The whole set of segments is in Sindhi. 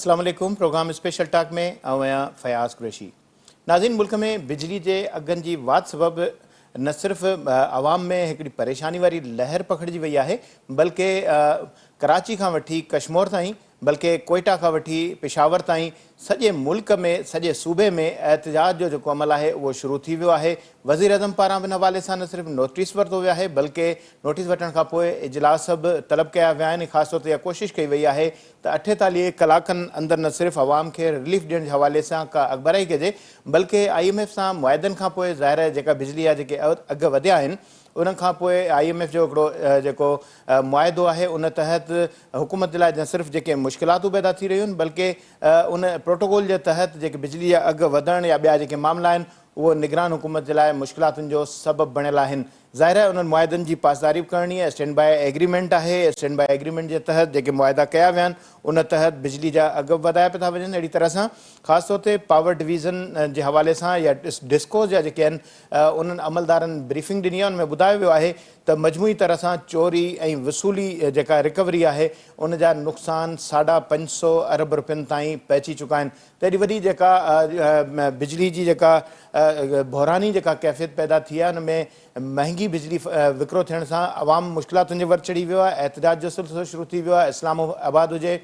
السلام عليڪم پروگرام اسپيشل ٽاڪ ۾ آئون آهيان فياض قريشي ناظرين ملڪ ۾ بجلي جي اگهن جي واڌ سبب نه صرف عوام ۾ هڪڙي پريشاني واري لهر پکڙجي وئي آهي بلڪه ڪراچي کان وٺي ڪشمور تائين بلڪه ڪوئيٽا کان وٺي پشاور تائين سڄي ملڪ ۾ سڄي صوبي ۾ احتجاج جو جيڪو عمل آهي اهو شروع ٿي ويو آهي، وزيراعظم پاران به ان حوالي سان نه صرف نوٽيس ورتو ويو آهي بلڪه نوٽيس وٺڻ کان پوء اجلاس به طلب ڪيا ويا آهن ۽ خاص طور تي اها ڪوشش ڪئي وئي آهي ته 48 ڪلاڪن اندر نه صرف عوام کي رليف ڏيڻ جي حوالي سان ڪا اڳڀرائي ڪجي بلڪه I M F سان معاهدن کان پوء ظاهر آهي جيڪا بجلي جا جيڪي اگهه وڌيا آهن ان کان پوء I M F جو هڪڙو جيڪو معاهدو آهي ان تحت حڪومت جي لاء نه صرف جيڪي مشڪلاتون پيدا ٿي رهيون آهن بلڪه ان پروٽوڪول جي تحت جيڪي بجلي جا اگهه وڌڻ يا ٻيا جيڪي معاملا آهن اهو نگران حڪومت جي لاء مشڪلاتن جو سبب بڻيل آهن. ظاهر آهي انهن معاهدن جي پاسداري به ڪرڻي آهي، اسٽينڊ باء ايگريمينٽ آهي، اسٽينڊ باء ايگريمينٽ جي تحت جيڪي معاهدا ڪيا ويا آهن ان تحت بجلي جا اگهه به وڌايا پيا ٿا وڃن اهڙي طرح سان خاص طور تي پاور ڊويزن جي حوالي سان يا ڊسڪوز جا جيڪي آهن انهن عملدارن بريفنگ ڏني آهي ان ۾ ٻڌايو ويو آهي ته مجموعي طرح سان چوري ۽ وصولي جيڪا رڪوري آهي ان جا نقصان ساڍا پنج سئو ارب رپين تائين پهچي چڪا آهن ته ايڏي وڏي جيڪا بجلي جي جيڪا بحراني جيڪا ڪيفيت پيدا ٿي آهي ان ۾ مهنگي بجلي وڪرو ٿيڻ سان عوام مشڪلاتن جي ور چڙهي ويو آهي احتجاج جو سلسلو شروع ٿي ويو آهي اسلام آباد هجي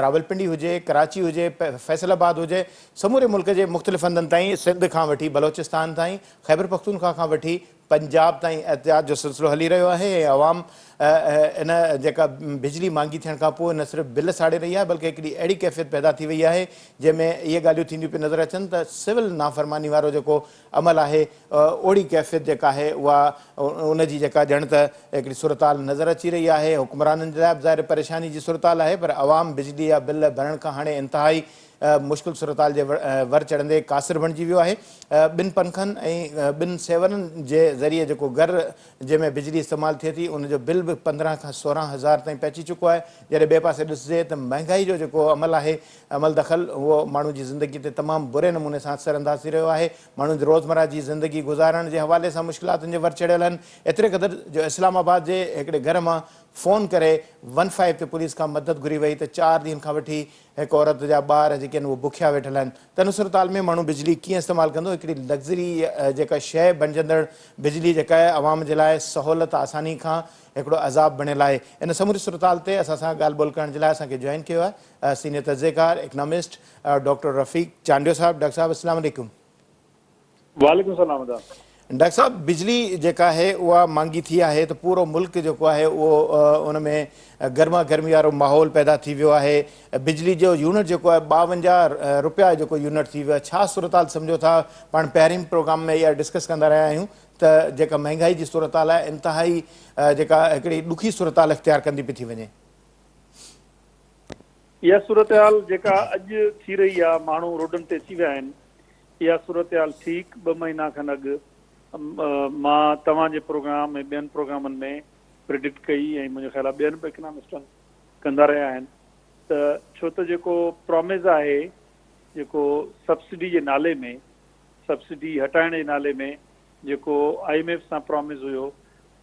راولپنڊي هجي ڪراچي هجي فيصل آباد هجي سموري ملڪ جي مختلف هنڌن تائين سنڌ کان وٺي بلوچستان تائين، خيبرپختونخوا کان وٺي پنجاب تائين احتجاج جو سلسلو هلي رهيو آهي ۽ عوام ان جيڪا بجلي مهانگي ٿيڻ کان پوء نه صرف بل ساڙي رهي آهي بلڪه هڪڙي اهڙي ڪيفيت پيدا ٿي وئي آهي جنهن ۾ اهي ڳالهيون ٿينديون پيون نظر اچن ته سول نافرماني وارو جيڪو عمل آهي اهڙي ڪيفيت جيڪا آهي اها ان جي جيڪا ڄڻ ته هڪڙي صورتحال نظر اچي رهي آهي حڪمرانن جي لاء به ظاهر پريشاني جي صورتحال آهي پر عوام بجلي جا بل ڀرڻ کان هاڻي انتهائي مشڪل صورتحال جي ور چڙهندي قاصر بڻجي ويو آهي. ٻن پنکن ۽ ٻن سيورن جي ذريعي جيڪو گهر جنهن ۾ بجلي استعمال ٿئي ٿي ان جو بل به 15 کان 16 هزار تائين پهچي چڪو آهي. جڏهن ٻئي پاسي ڏسجي ته مهنگائي جو جيڪو عمل آهي عمل دخل اهو ماڻهو جي زندگي تي تمام بري نموني سان اثر انداز ٿي رهيو آهي. ماڻهن جي روزمره جي زندگي گذارڻ جي حوالي سان مشڪلاتن جي ور چڙهيل آهن. ايتري قدر جو اسلام آباد جي هڪڙي گهر مان فون ڪري ون فائيو تي پوليس کان مدد گهري وئي ته چار ڏينهن کان وٺي هڪ عورت جا ٻار جيڪي آهن اهي بکيا ويٺل آهن ته ان صورتحال ۾ ماڻهو بجلي ڪيئن استعمال ڪندو هڪڙي لگزري جيڪا شيء بڻجندڙ بجلي جيڪا آهي عوام جي لاء سهولت آساني کان هڪڙو عذاب بڻيل آهي ان سموري صورتحال تي اسان سان ڳالهه ٻولهه ڪرڻ جي لاء اسان کي جوائن ڪيو آهي سينيئر تجزيڪار اڪنامسٽ ڊاڪٽر رفيق چانڊيو صاحب ڊاڪٽر صاحب السلام عليڪم. وعليڪم السلام ادا. ڊاڪٽر صاحب بجلي جيڪا آهي اها مھانگي ٿي آهي ته پورو ملڪ جيڪو آهي اهو ان ۾ گرما گرمي وارو ماحول پيدا ٿي ويو آهي بجلي جو يونٽ جيڪو آهي 52 روپيا جيڪو يونٽ ٿي ويو آهي ڇا صورتحال سمجهو ٿا پاڻ پهرين پروگرام ۾ اها ڊسڪس ڪندا رهيا آهيون ته جيڪا مهنگائي جي صورتحال آهي انتهائي جيڪا هڪڙي ڏکي صورتحال اختيار ڪندي پئي ٿي وڃي. اها صورتحال جيڪا اڄ ٿي رهي آهي ماڻهو روڊن تي اچي ويا آهن اها صورتحال ٺيڪ ٻه مهينا کن اڳ مان توهان جي پروگرام ۽ ٻين پروگرامن ۾ پريڊڪٽ ڪئي ۽ منهنجو خيال آهي ٻين به اڪنامسٽن ڪندا رهيا آهن ته ڇو ته جيڪو پرامز آهي جيڪو سبسڊي جي نالي ۾ سبسڊي هٽائڻ جي نالي ۾ جيڪو I M F سان پرامز هيو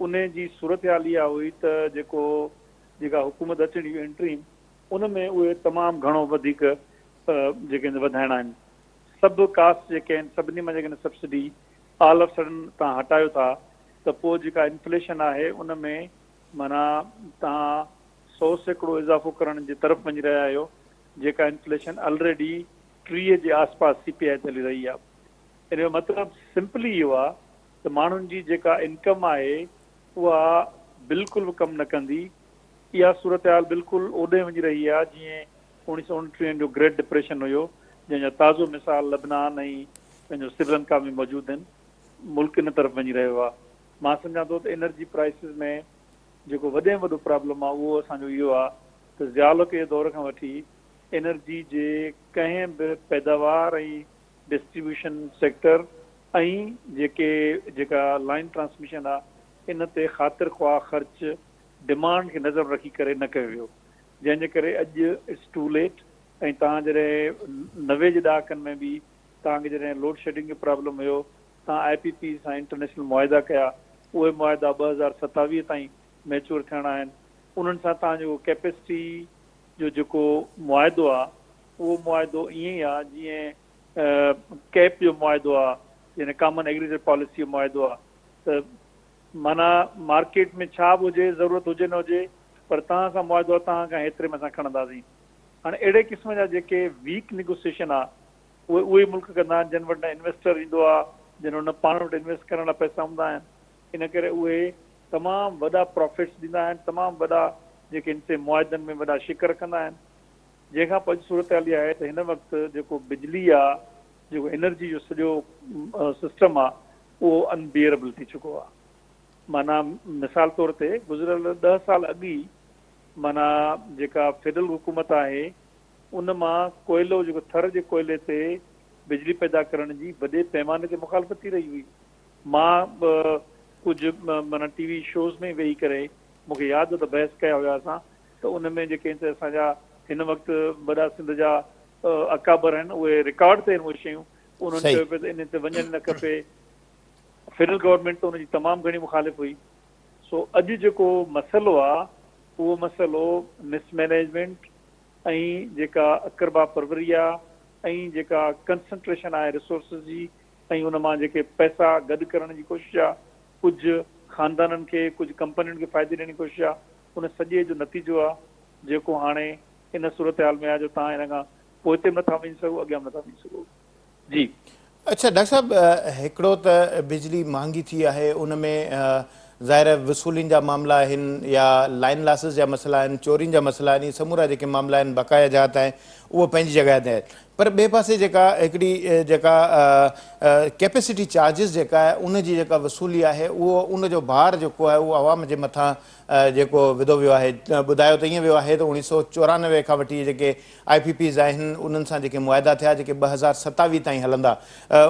ان جي صورتحال اها هئي ته جيڪو جيڪا حڪومت اچڻي هئي انٽريم ان ۾ اهي تمام گهڻو وڌيڪ جيڪي آهن وڌائڻا آهن سڀ ڪاسٽ جيڪي آهن سڀني مان جيڪڏهن سبسڊي آل آف سڊن توهان هٽايو ٿا ته پوء جيڪا انفليشن آهي ان ۾ معنيٰ توهان 100% اضافو ڪرڻ جي طرف وڃي رهيا آهيو جيڪا انفليشن الريڊي 30 جي آس پاس سي پي آء تي هلي رهي آهي ان جو مطلب سمپلي اهو آهي ته ماڻهن جي جيڪا انڪم آهي اها بلڪل به ڪم نه ڪندي. اها صورتحال بلڪل اوڏانهن وڃي رهي آهي جيئن 1929 جو گريٽ ڊپريشن هيو، جنهن جا تازو مثال لبنان ۽ پنهنجو سريلنڪا ۾ موجود آهن. ملڪ ان طرف وڃي رهيو آهي. مان سمجهان ٿو ته انرجي پرائسز ۾ جيڪو وڏي ۾ وڏو پرابلم آهي اهو اسان جو اهو آهي ته ضياء الحق جي دور کان وٺي انرجي جي ڪنهن به پيداوار ۽ ڊسٽريبيوشن سيڪٽر ۽ جيڪي جيڪا لائين ٽرانسميشن آ ان تي خاطر خواه خرچ ڊمانڊ کي نظر ۾ رکي ڪري نه ڪيو ويو جنهن جي ڪري اڄ it's two late ۽ توهان جڏهن 90 جي ڏهاڪن ۾ به توهان کي جڏهن لوڊ شيڊنگ جو پرابلم هيو توهان آء پي پيز سان انٽرنيشنل معاهدا ڪيا اهي معاهدا 2027 تائين ميچوئر ٿيڻا آهن انهن سان توهان جو ڪيپيسٽي جو جيڪو معاهدو آ. اهو معاهدو ائين ئي آ جيئن ڪيپ جو معاهدو آ يعني ڪامن ايگريڪلچر پاليسي جو معاهدو آ ته معنيٰ مارڪيٽ ۾ ڇا به هجي ضرورت هجي نه هجي پر توهان سان معاهدو آ توهان کان هيتري ۾ اسان کڻنداسين. هاڻي اهڙي قسم جا جيڪي ويڪ نيگوسيشن آ اهي اهي ئي ملڪ ڪندا آهن جن وٽ نه انويسٽر ايندو آ جن وٽ نه پاڻ وٽ انويسٽ ڪرڻ لاء پئسا هوندا آهن ان ڪري اهي تمام وڏا پرافٽس ڏيندا آهن تمام وڏا جيڪي ان سي معاهدن ۾ وڏا شڪ رکندا آهن. جنهن کان پوء اڄ صورتحال اها آهي ته هن وقت جيڪو بجلي آ جيڪو انرجي جو سڄو سسٽم آ اهو ان بيئربل ٿي چڪو آ معنيٰ مثال طور تي گذريل ڏهه سال اڳ ئي معنيٰ جيڪا فيڊرل حڪومت آهي ان مان ڪوئلو جيڪو ٿر جي ڪوئلي تي بجلي پيدا ڪرڻ جي وڏي پيماني تي مخالفت ٿي رهي هئي مان به ڪجهه معنيٰ ٽي وي شوز ۾ ويهي ڪري مون کي ياد آ ته بحث ڪيا هيا اسان ته ان ۾ جيڪي هتي اسان جا هن وقت وڏا سنڌ جا اڪابر آهن اهي رڪارڊ تي آهن اهي شيون انهن چيو پئي ته ان تي وڃڻ نه کپي فيڊرل گورنمينٽ ته ان جي تمام گهڻي مخالف هئي سو اڄ جيڪو مسئلو آ اهو مسئلو مس مئنيجمينٽ ۽ جيڪا اقربا پروري آ ۽ جيڪا ڪنسنٽريشن آهي ريسورسز جي ۽ ان مان جيڪي پئسا گڏ ڪرڻ جي ڪوشش آ ڪجهه خاندانن کي ڪجهه ڪمپنين کي فائدي ڏيڻ جي ڪوشش آ ان سڄي جو نتيجو آ جيڪو هاڻي ان صورتحال ۾ آ جو توهان ان کان پوئتي به نٿا وڃي سگهو اڳيان به نٿا وڃي سگهو. جي. اڇا ڊاڪٽر صاحب هڪڙو ته بجلي مهانگي ٿي آهي ان ۾ ظاهر آهي وصولين جا معاملا آهن يا لائن لاسز جا مسئلا آهن چورين جا مسئلا آهن اهي سمورا جيڪي معاملا آهن بقايا جات آهن اهو پنهنجي جڳهه تي آهن پر ٻئي پاسي جيڪا هڪڙي جيڪا ڪيپيسٽي چارجز جيڪا آهي ان جي جيڪا وصولي آهي اهو ان جو بار جيڪو آهي اهو عوام جي مٿان جيڪو وڌو ويو آهي ٻڌايو ته ائين ويو آهي ته 1994 کان وٺي جيڪي آء پي پيز آهن انهن سان جيڪي معاهدا ٿيا جيڪي 2027 تائين هلندا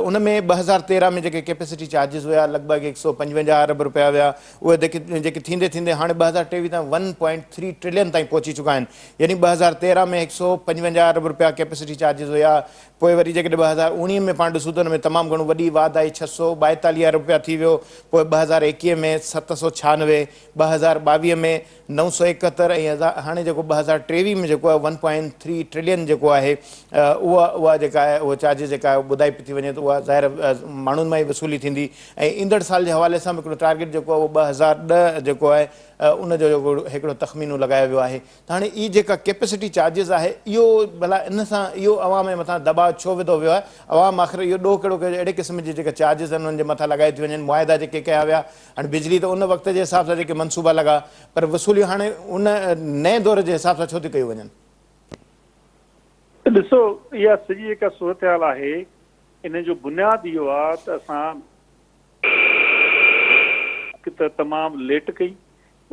ان ۾ 2013 ۾ جيڪي ڪيپيسٽي چارجز هيا لڳ ڀڳ 155 ارب رپيا هيا اهي جيڪي ٿيندي ٿيندي هاڻي 2023 تائين ون پوائنٽ ٿري ٽرلين تائين پهچي چڪا آهن يعني 2013 ۾ 155 ارب رپيا ڪيپيسٽي چارجز هيا پوء وري جيڪڏهن 2019 ۾ پاڻ ڏسون ته ان ۾ تمام گهڻو وڏي واڌ آئي 642 ارب رپيا ٿي ويو پوء 2021 ۾ 796 2022 ۾ 971 ۽ هاڻي جيڪو 2023 ۾ جيڪو آهي ون پوائنٽ ٿري ٽرلين جيڪو آهي اها اها جيڪا آهي اهو چارجز جيڪا آهي ٻڌائي پئي ٿي وڃي ته اها ظاهر ماڻهن مان ئي وصولي ٿيندي ۽ ايندڙ سال جي حوالي سان به هڪڙو ٽارگيٽ جيڪو آهي اهو 2010 جيڪو آهي ان جو جيڪو هڪڙو تخمينو لڳايو ويو آهي ته هاڻي هي جيڪا ڪيپسٽي چارجز آهي اهو ڀلا ان سان اهو عوام جي مٿان دٻاء ڇو وڌو ويو آهي عوام آخر اهو ڏوهه ڪهڙو ڪيو جو اهڙي قسم جي جيڪا چارجز آهن انهن جي مٿان لڳائي ٿي وڃن معاهدا جيڪي ڪيا ويا هاڻي بجلي ته ان وقت جي حساب سان جيڪي منصوبا لڳا پر وصوليون هاڻي ان نئين دور جي حساب سان ڇو ٿيون ڪيون وڃن؟ ڏسو اها سڄي جيڪا صورتحال آهي ان جو بنياد اهو آهي ته اسان هڪ ته تمام ليٽ ڪئي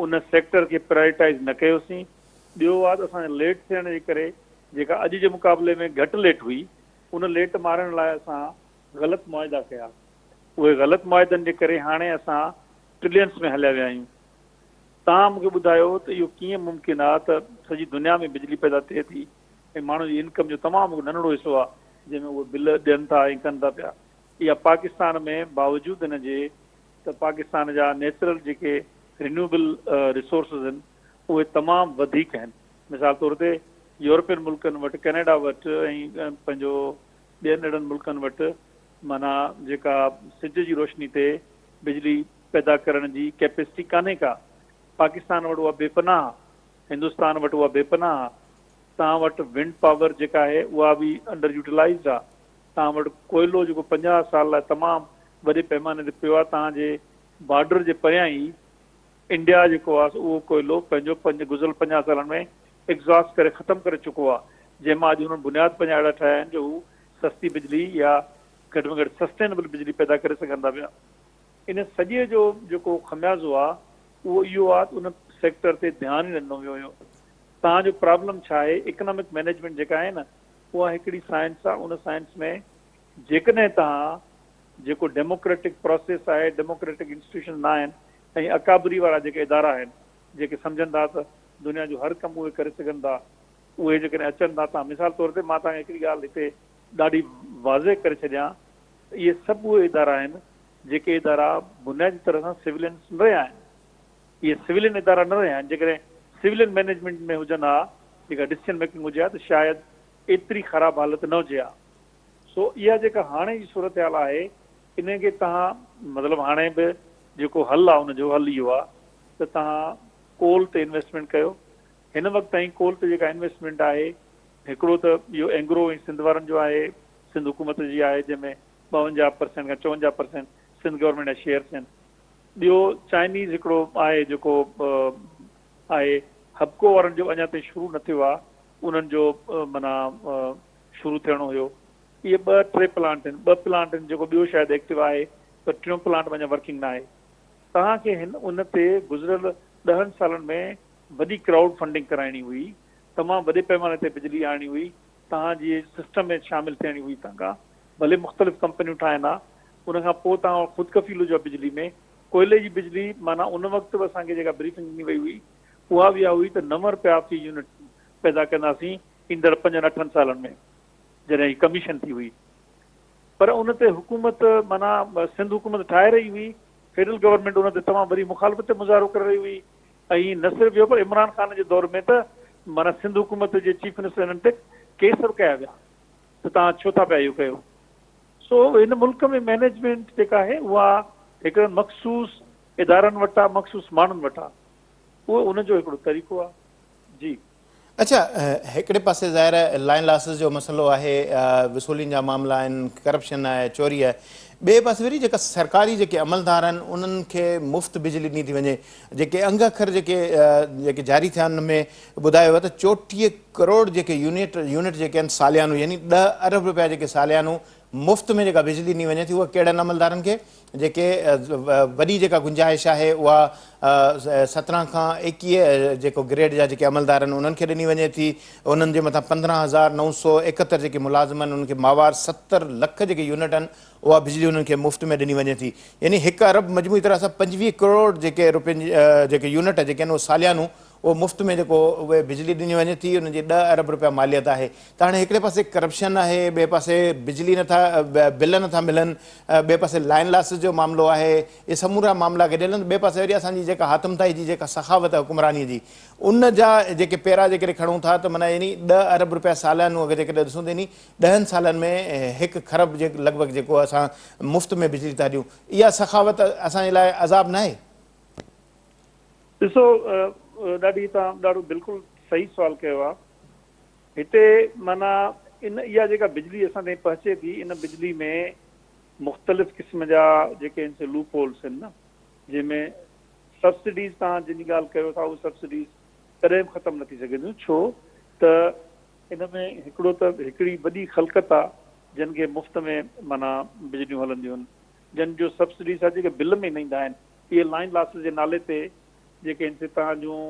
ان سيڪٽر کي پرائرٽائيز نه ڪيوسين ٻيو آهي ته اسان جي ليٽ ٿيڻ جي ڪري جيڪا اڄ جي مقابلي ۾ گهٽ ليٽ هئي ان ليٽ مارڻ لاء اسان غلط معاهدا ڪيا اهي غلط معاهدن جي ڪري هاڻي اسان ٽرلينس ۾ هليا ويا آهيون. توهان مون کي ٻڌايو ته اهو ڪيئن ممڪن آهي ته سڄي دنيا ۾ بجلي پيدا ٿئي ٿي ۽ ماڻهن جي انڪم جو تمام هڪ ننڍڙو حصو آهي جنهن ۾ اهي بل ڏين ٿا ۽ ڪن ٿا پيا. اها پاڪستان ۾ باوجود ان جي ته پاڪستان جا نيچرل جيڪي رينيوبل ريسورسز آهن اهي تمام وڌيڪ آهن. مثال طور تي يورپين ملڪن وٽ ڪئناڊا وٽ ۽ پنهنجو ٻين اهڙن ملڪن وٽ معنيٰ جيڪا سج جي روشني تي بجلي پيدا ڪرڻ جي ڪيپيسٽي ڪانهي ڪا. پاڪستان وٽ اها بي پناهه آ. هندستان وٽ اها بي پناهه آ. توهان وٽ ونڊ پاور جيڪا آهي اها به انڊر يوٽيلائيزڊ آ. توهان وٽ ڪوئلو جيڪو 50 سال لاء تمام وڏي پيماني تي پيو آ توهان جي بارڊر جي پريان ئي انڊيا جيڪو آ سو اهو ڪوئلو پنهنجو پنج گذريل 50 سالن ۾ ايگزاسٽ ڪري ختم ڪري چڪو آ جنهن مان اڄ هنن بنياد پنهنجا اهڙا ٺاهيا آهن جو هو سستي بجلي يا گهٽ ۾ گهٽ سسٽينبل بجلي پيدا ڪري سگهن ٿا پيا. ان سڄي جو جيڪو خميازو آ اهو اهو آ ته ان سيڪٽر تي ڌيان ئي نه ڏنو ويو هيو. توهان جو پرابلم ڇا آهي اڪنامڪ مئنيجمينٽ جيڪا آهي نه اها هڪڙي سائنس آ ان سائنس ۾ جيڪڏهن توهان جيڪو ڊيموڪريٽڪ پراسيس آهي ڊيموڪريٽڪ انسٽيٽيوشنز نه آهن ۽ اڪابري وارا جيڪي ادارا آهن جيڪي سمجهن ٿا ته دنيا جو هر ڪم اهي ڪري سگهن ٿا اهي جيڪڏهن اچن ٿا ته مثال طور تي مان توهان کي هڪڙي ڳالهه هتي ڏاڍي واضح ڪري ڇڏيان ته اهي سڀ اهي ادارا آهن جيڪي ادارا بنيادي طرح سان سولينس نه رهيا آهن اهي سولين ادارا نه رهيا آهن جيڪڏهن سولين مئنيجمينٽ ۾ هجن ها جيڪا ڊسيزن ميڪنگ هجي ها ته شايد ايتري خراب حالت نه هجي ها. سو اها جيڪا هاڻي جي صورتحال آهي ان کي توهان مطلب هاڻي به جيڪو حل آهي ان جو حل اهو آهي ته توهان ڪول تي انويسٽمينٽ ڪيو. هن وقت تائين ڪول تي جيڪا انويسٽمينٽ آهي هڪڙو ته اهو اينگرو ۽ سنڌ وارن جو آهي، سنڌ حڪومت جي آهي جنهن ۾ 52 پرسينٽ کان 54 پرسينٽ سنڌ گورنمينٽ جا شيئرس آهن. ٻيو چائنيز هڪڙو آهي جيڪو آهي حبڪو وارن جو اڃا تائين شروع نه ٿيو آهي انهن جو معنيٰ شروع ٿيڻو هيو. اهي ٻه ٽي پلانٽ آهن، ٻه پلانٽ آهن جيڪو ٻيو شايد ايڪٽو آهي پر ٽيون پلانٽ به اڃا ورڪنگ ناهي. توهان کي هن ان تي گذريل ڏهن سالن ۾ وڏي ڪرائوڊ فنڊنگ ڪرائڻي هئي، تمام وڏي پئماني تي بجلي آڻڻي هئي، توهان جي سسٽم ۾ شامل ٿيڻي هئي تان کان ڀلي مختلف ڪمپنيون ٺاهن ها، ان کان پوء توهان خود ڪفيل هجو ها بجلي ۾، ڪوئلي جي بجلي معنيٰ ان وقت به اسان کي جيڪا بريفنگ ڏني وئي هئي اها به اها هئي ته نو رپيا في يونٽ پيدا ڪنداسين ايندڙ پنجن اٺن سالن ۾ جڏهن هي ڪميشن ٿي هئي پر ان تي حڪومت معنيٰ سنڌ حڪومت ٺاهي رهي هئي، فيڊرل گورنمينٽ ان تي تمام وڏي مخالفت تي مظاهرو ڪري رهي هئي ۽ نه صرف اهو پر عمران خان جي دور ۾ ته معنيٰ سنڌ حڪومت جي چيف منسٽر هنن تي ڪيس به ڪيا ويا ته توهان ڇو ٿا پيا اهو ڪيو. سو هن ملڪ ۾ مئنيجمينٽ جيڪا آهي اها هڪڙن مخصوص ادارن وٽ آهي، مخصوص ماڻهن وٽ آهي، اهو ان جو هڪڙو طريقو آهي. جي. اڇا هڪڙي پاسي ظاهر آهي لائن لاسز جو مسئلو آهي، وصولين جا معاملا آهن، ڪرپشن آهي، چوري آهي، ٻئي پاسي وري جيڪا سرڪاري جيڪي عملدار آهن انهن کي مفت بجلي ڏني ٿي وڃي، جيڪي انگ اکر جيڪي جيڪي جاري ٿيا آهن ان ۾ ٻڌايو ويو ته 34 ڪروڙ جيڪي يونٽ يونٽ جيڪي آهن ساليانو يعني 10 ارب رپيا جيڪي ساليانو مفت ۾ جيڪا بجلي ڏني وڃي ٿي اها ڪهڙن عملدارن کي جيڪي وڏي جيڪا گنجائش آهي اها 17 کان 21 جيڪو گريڊ جا جيڪي عملدار آهن انهن کي ڏني وڃي ٿي انهن جي مٿان 15971 جيڪي ملازم آهن انهن کي ماهوار 70 لک جيڪي يونٽ آهن اها بجلي انهن کي مفت ۾ ڏني وڃي ٿي يعني هڪ ارب مجموعي طرح سان 25 ڪروڙ جيڪي روپين جيڪي يونٽ جيڪي آهن اهي ساليانو اهو مفت ۾ جيڪو اهي بجلي ڏني وڃي ٿي ان جي 10 ارب رپيا ماليت آهي ته هاڻي هڪڙي پاسي ڪرپشن آهي ٻئي پاسي بجلي نٿا بل نٿا ملن ٻئي پاسي لائن لاسز جو معاملو آهي اهي سمورا معاملا گڏيل آهن ٻئي پاسي وري اسان جي جيڪا حاتم طائي جي جيڪا سخاوت آهي حڪمراني جي ان جا جيڪي پيرا جيڪڏهن کڻون ٿا ته معنيٰ يعني 10 ارب رپيا ساليانو اگر جيڪڏهن ڏسون ته يعني ڏهن سالن ۾ هڪ کرب جي لڳ ڀڳ جيڪو اسان مفت ۾ بجلي ٿا ڏيون اها سخاوت اسان جي لاء عذاب ناهي؟ ڏسو ڏاڍي توهان ڏاڍو بلڪل صحيح سوال ڪيو آ هتي معنيٰ ان اها جيڪا بجلي اسان تائين پهچي ٿي ان بجلي ۾ مختلف قسم جا جيڪي آهن سي لوپ هولس آهن نه جنهن ۾ سبسڊيز توهان جن جي ڳالهه ڪيو ٿا اهي سبسڊيز ڪڏهن به ختم نه ٿي سگهنديون ڇو ته ان ۾ هڪڙو ته هڪڙي وڏي خلقت آ جن کي مفت ۾ معنيٰ بجليون هلنديون آهن جن جو سبسڊيز آ جيڪي بل ۾ نه ايندا آهن اهي لائين لاسز جي نالي تي جيڪي آهن سي توهان جون